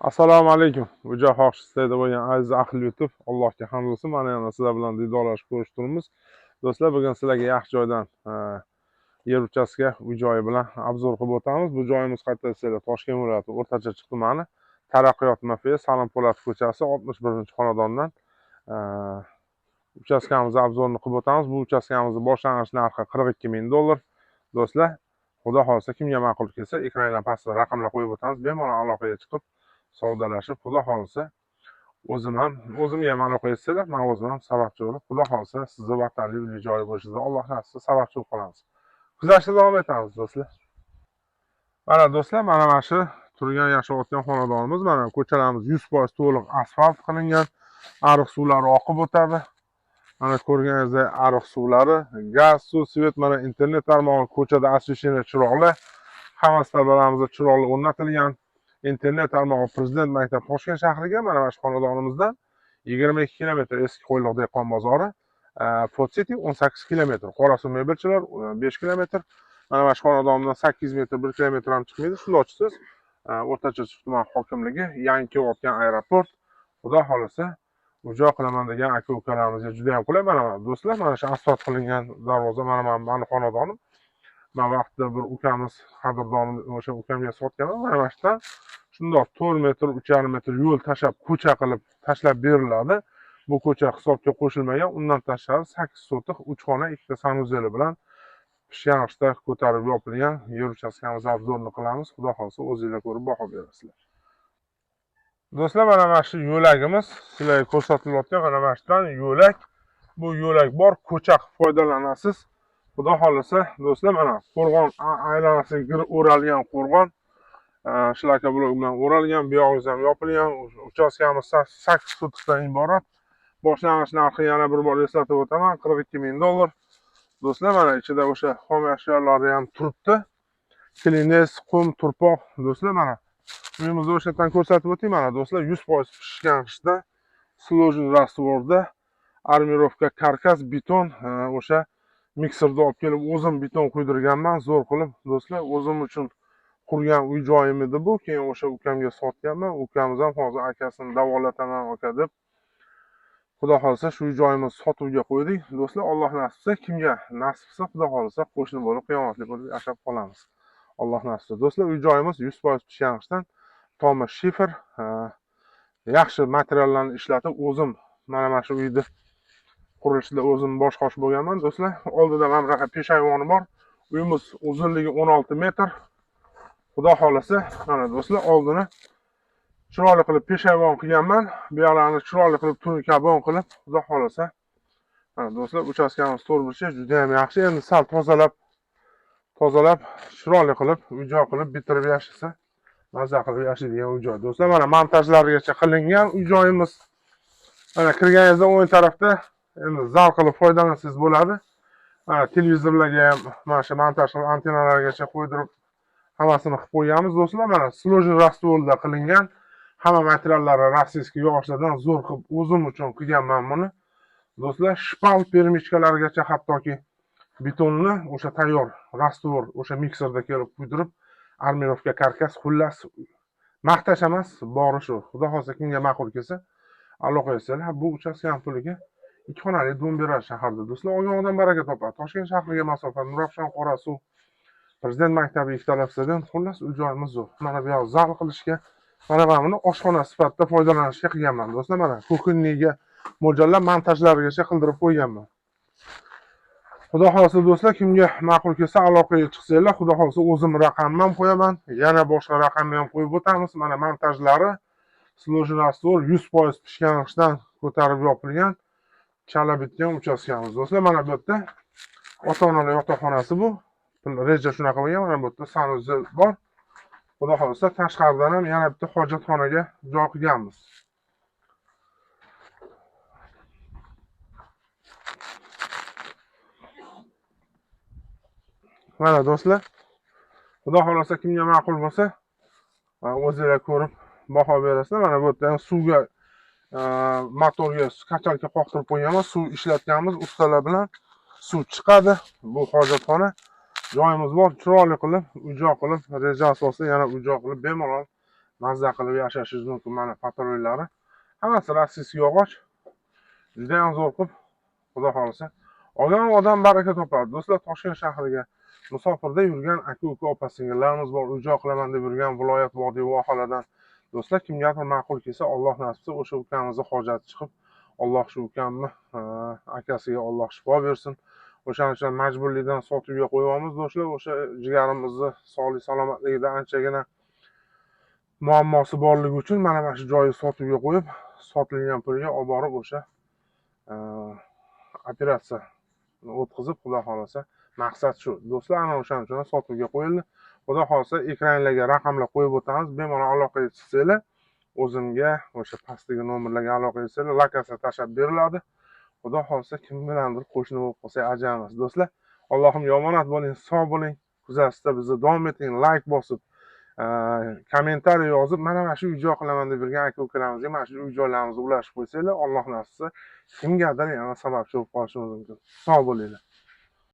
Assalomu alaykum. Uja xohishda bo'lgan aziz ahli YouTube, Allohga hamd bo'lsin. Mana yana sizlar bilan diydorlashib ko'rishib turibmiz. Do'stlar, bugun sizlarga yaxshi joydan yer uchastka uy joyi bilan obzor qilib o'tamiz. Bu joyimiz qayerda desanglar, Toshkent viloyati O'rta Chirchiq tumani, Taraqqiyot MFE, Salim Po'latov ko'chasi 61-xonadondan uchastkamizni obzorini qilib o'tamiz. Bu uchastkamizni boshlang'ich narxi 42 ming dollar. Do'stlar, Xudo xohlasa kimga ma'qul kelsa, ekranlar pastida raqamlar qo'yib o'tamiz. Bemalol aloqaga chiqib, savdolashib, Xudo xohlasa o'zim ham, o'zimga ham aloqa etsalar, men o'zim ham sababchi bo'lib, Xudo xohlasa sizni vatanli uyli joyi bo'lishingizga Alloh nasib qilsa sababchi bo'lib qolamiz. Kuzatishda davom etamiz, do'stlar. Mana do'stlar, mana shu turgan yashayotgan xonadonimiz, mana ko'chalarimiz 100% to'liq asfalt qilingan, ariq suvlari oqib o'tadi. Mana ko'rganingizdek ariq suvlari, gaz, suv, svet, mana internet tarmog'i, ko'chada освещение chiroqlar, hamma stabalarimizda chiroqlar o'rnatilgan. Internet tarmog'i Prezident maktab Toshkent shahriga mana shu xonadonimizdan 22 kilometr, Eski Qo'yliq dehqon bozori, Ford City 18 kilometr, Qorasuv mebelchilar 5 kilometr. Mana shu xonadonimdan 800 metr, 1 kilometr ham chiqmaydi. Shundoq chiqsangiz, O'rta Chirchiq tuman hokimligi, yangi kelayotgan aeroport. Xudo xohlasa, uy-joy qilaman degan aka ukalarimizga juda ham qulay. Mana do'stlar, mana shu asfalt qilingan darvoza, mana mani xonadonim. Men vaqtida bir ukamiz, qadrdonim, o'sha ukamga sotganman. Mana shu yerdan shundoq 4 metr, 3,5 metr yo'l tashlab, ko'cha qilib tashlab beriladi. Bu ko'cha hisobga qo'shilmagan. Undan tashqari 8 sotix, 3 xona, 2 ta sanuzeli bilan pishgan g'ishtda ko'tarib yopilgan yer uchastkamiz obzorini qilamiz. Xudo xohlasa o'zingizlar ko'rib baho berasizlar. Do'stlar, mana shu yo'lagimiz sizlarga ko'rsatilayotgan mana shu yerdan yo'lak. Bu yo'lak bor, ko'cha qilib foydalanasiz. Xudo xohlasa, do'stlar, mana qo'rg'on aylanasiga gir o'ralgan qo'rg'on, shlaka blok bilan o'ralgan, bu yog'ingiz ham yopilgan. Uchastkamiz 8 sotixdan iborat. Boshlang'ich narxi yana bir bor eslatib o'taman, 42 ming dollar. Do'stlar, mana ichida o'sha xom ashyolari ham turibdi. Klines, qum, turpoq. Do'stlar, mana uyimizni o'sha yerdan ko'rsatib o'tay. Mana do'stlar, 100% pishgan g'ishtda, сложный раствор da, армировка karkas, beton, o'sha mikserda olib kelib o'zim beton quydirganman, zo'r qilib, do'stlar, o'zim uchun qurgan uy joyim edi bu. Keyin o'sha ukamga sotganman. Ukamiz ham hozir akasini davolataman aka deb, Xudo xohlasa shu uy joyimizni sotuvga qo'ydik. Do'stlar, Alloh nasib qilsa, kimga nasib qilsa, Xudo xohlasa qo'shni bo'lib, qiyomatli bo'lib yashab qolamiz. Alloh nasib qilsa. Do'stlar, uy joyimiz 100% pishgan g'ishtdan, tomi shifer, yaxshi materiallarni ishlatib, o'zim mana shu uyni qurilishida o'zim bosh qosh bo'lganman, do'stlar. Oldida mana bunaqa peshayvoni bor. Uyimiz uzunligi 16 metr. Xudo xohlasa, mana do'stlar, oldini chiroyli qilib peshayvon qilganman. Bu yoqlarni chiroyli qilib tunikabon qilib, Xudo xohlasa, mana do'stlar, uchastkamiz to'rt burchak juda ham yaxshi. Endi sal tozalab, tozalab, chiroyli qilib, uy joy qilib bitirib yashasa, maza qilib yashaydigan uy joy. Do'stlar, mana montajlargacha qilingan uy joyimiz. Mana kirganingizda o'ng tarafda endi zal qilib foydalansangiz bo'ladi. Mana televizorlarga ham mana shu montaj qilib antennalargacha qo'ydirib hammasini qilib qo'yganmiz, do'stlar. Mana сложный раствор da qilingan. Hamma materiallari российский yog'ochlardan zo'r qilib o'zim uchun qilganman buni. Do'stlar, shpal перемычка largacha, hattoki betonni o'sha tayyor раствор o'sha mikserda kelib quydirib, армировка karkas, xullas maqtash emas, bori shu. Xudo xohlasa kimga ma'qul kelsa, aloqa etsalar, bu uchastka puliga 2 xonali dom beradi shaharda. Do'stlar, olgan odam baraka topadi. Toshkent shahriga masofa, Nurafshon, Qorasuv, Prezident maktabi ikki taraf stadion, xullas uy joyimiz zo'r. Mana bu yoq zal qilishga, mana buni oshxona sifatida foydalanishga qilganman, do'stlar. Mana кухонный ga mo'ljallab montajlarigacha qildirib qo'yganman. Xudo xohlasa do'stlar, kimga ma'qul kelsa aloqaga chiqsanglar, Xudo xohlasa o'zim raqamni ham qo'yaman, yana boshqa raqamni ham qo'yib o'tamiz. Mana montajlari, сложный раствор, 100% pishgan g'ishtdan ko'tarib yopilgan, chala bitgan uchastkamiz. Do'stlar, mana bu yerda ota-onalar yotoqxonasi bu. Reja shunaqa bo'lgan. Mana bu yerda sanuzel bor. Xudo xohlasa tashqaridan ham yana bitta hojatxonaga joy qilganmiz. Mana do'stlar, Xudo xohlasa kimga ma'qul bo'lsa, o'zinglar ko'rib baho berasizlar. Mana bu yerda ham suvga, motorga kachalka qoqtirib qo'yganmiz, suv ishlatganmiz ustalar bilan. Suv chiqadi. Bu hojatxona joyimiz bor, chiroyli qilib, uy joy qilib, reja asosida yana uy joy qilib bemalol Mazza qilib yashashingiz mumkin. Mana patrollari. Hammasi российский yog'och. Juda ham zo'r qilib, xudo xohlasa, olgan odam baraka topadi. Do'stlar, Toshkent shahriga musofirda yurgan aka-uka, opa-singillarimiz bor, uy joy qilaman deb yurgan viloyat, vodiy, vohalardan. Do'stlar, kimgadir ma'qul kelsa, Alloh nasib etsa, o'sha ukamizni hojati chiqib, Alloh shu ukamni akasiga Alloh shifo bersin. O'shaning uchun majburlikdan sotuvga qo'yyapmiz, do'stlar. O'sha jigarimizni sog'lik salomatligida anchagina muammosi borligi uchun mana shu joyni sotuvga qo'yib, sotilgan pulga olib borib o'sha operatsiya o'tkazib, xudo xohlasa, maqsad shu, do'stlar. Ana o'shaning uchun ham sotuvga qo'yildi. Xudo xohlasa, ekranlarga raqamlar qo'yib o'tamiz, bemalol aloqaga chiqsanglar, o'zimga o'sha pastdagi nomerlarga aloqaga chiqsanglar, lokatsiya tashlab beriladi. Xudo xohlasa, kim bilandir qo'shni bo'lib qolsak, ajab emas, do'stlar. Allohimga omonat bo'ling, sog' bo'ling, kuzatishda bizni davom eting, layk bosib, kommentariy yozib, mana shu uy joy qilaman deb yurgan aka ukalarimizga mana shu uy joylarimizni ulashib qo'ysanglar, Alloh nasib etsa, kimgadir yana sababchi bo'lib qolishimiz mumkin. Sog' bo'linglar.